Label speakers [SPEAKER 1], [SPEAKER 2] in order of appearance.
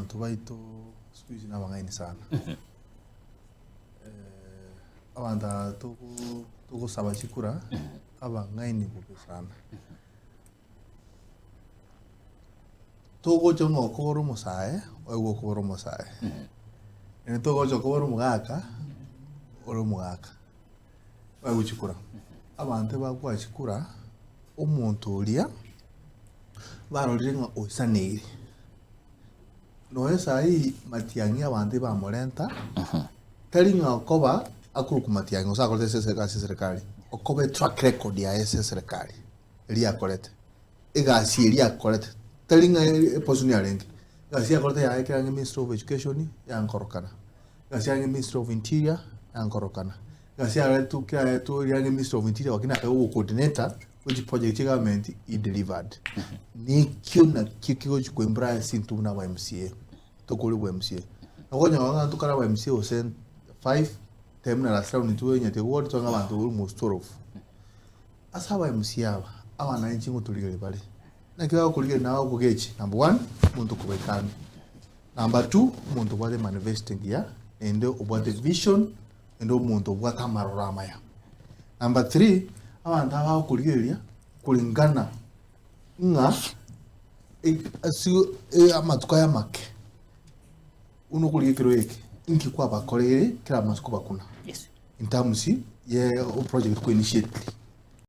[SPEAKER 1] Abanto baito siku hizi nabang'aini sana. Abanto aba togo- togosaba chikura, abang'aini bobe sana. Togocha ng'a okobora omosae, oigwe okobora omosae. Naende togocha okobora omogaka, ore omogaka. Oegwe chikura. Abanto ebakwa chikura, omonto oria, barorire ng'a oisaneire. Nonya saii matiang'i abanto ebamorenta, tari ng'a okoba akorokwa matiang'i gose akorete ase egasi ya eserekari, okoba etrack record yaye ase eserekari, eria akorete, egasi eria akorete, tari ng'a eposition yarenge, egasi akorete yaye ekero arenge minister of education, yankorokana, egasi yarenge minister of interior, yankorokana, egasi yaretwe kera yaetwe yarenge minister of interior lakini akaba ogocoordinator bwe chiproject chia egovernment, he delivered. Nekio nakio kegochi koimbura ase intwe buna aba MCA, tokore bwa MCA. Okonyora ng'a ntokare aba MCA gose five, tari buna last round intwe Nyatiga ward twange abanto almost 12. Ase aba MCA aba, abananchi ngotorigereria bare. Naki bagokorigereria naye okogechi, number one, omonto okobaika ang'e. Number two, omonto obwate emanifesto engiya, naende obwate vision, naende omonto obwate amaroro amaya. Number three, abanto aba bagokorigereria kulingana ng'a ase amatuko aya amake, buna okorigia ekero eke, inki kwabakoreire kera amatuko bakuna.
[SPEAKER 2] Yes.
[SPEAKER 1] In terms ye project ko initiate.